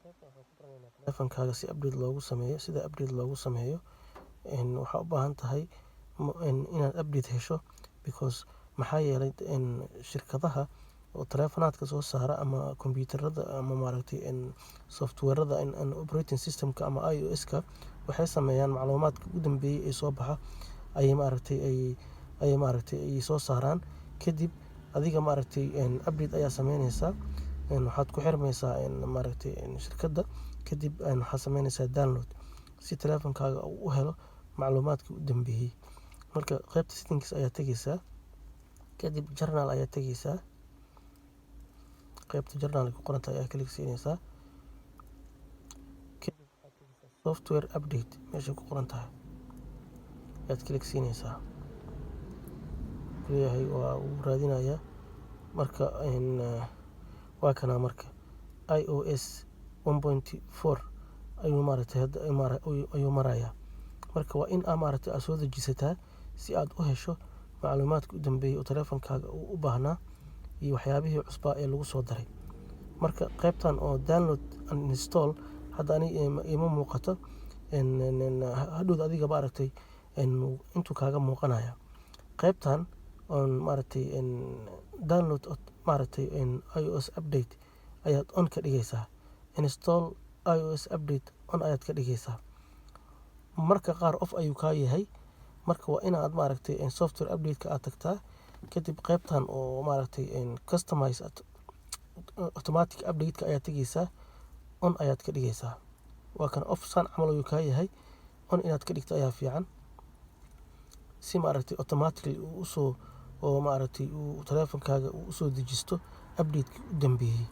Telefonkaaga si update loogu sameeyo, sida update loogu sameeyo, waxaa u baahan tahay inaad update hesho, because maxaa yeelay shirkadaha oo taleefonaadka soo saara ama kombiyuutarada ama maaragtay software-ada operating system-ka ama iOS-ka waxay sameeyaan macluumaadka ugu dambeeyay ee soo baxa ayay maaragtay ay maaragtay ay soo saaraan. Kadib adiga maaragtay update ayaa sameynaysaa, waxaad ku xirmaysaa maaragtay shirkadda. Kadib waxaad sameynaysaa download si teleefonkaaga uu u helo macluumaadkii u dambeeyay. Marka qaybta settings ayaa tegeysaa, kadib general ayaa tegeysaa. Qaybta general ku qoranta ayaa click siinaysaa. Kadib waxaad tegeysaa software update meesha ku qoran tahay ayaad click siinaysaa. Leeyahay waa uu raadinayaa. Marka waa kana. Marka iOS 1.4 ayuu maaragtay hadda ayuu marayaa. Marka waa in aa maaragtay aad soo dejisataa si aad u hesho macluumaadka u dambeeyay oo teleefonkaaga uu u baahnaa iyo waxyaabihii cusbaa ee lagu soo daray. Marka qaybtan oo download and install hadda ani ima muuqato. Hadhowda adiga maaragtay intuu kaaga muuqanaya qaybtan oon maaragtay download maaragtay iOS update ayaad on ka dhigaysaa. Install iOS update on ayaad ka dhigaysaa. Marka qaar off ayuu kaa yahay. Marka waa inaad maaragtay software update-ka aad tagtaa, kadib qaybtan oo maaragtay customize automatic update-ka ayaad tegeysaa, on ayaad ka dhigaysaa. Waa kan off saan camal ayuu kaa yahay. On inaad ka dhigto ayaa fiican si maaragtay automatically uu usoo oo maaragtay uu teleefonkaaga uu usoo dejisto update-kii u dambeeyey.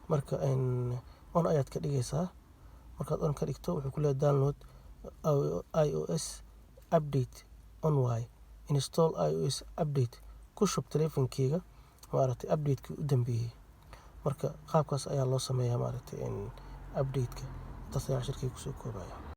Marka on ayaad ka dhigaysaa. Markaad on ka dhigto, wuxuu ku leeyahay download iOS update on waaye, install iOS update ku shub teleefonkeyga maaragtay update-kii u dambeeyey. Marka qaabkaas ayaa loo sameeyaa maaragtay update-ka. Intaas ayaa cashirkii kusoo koobaya.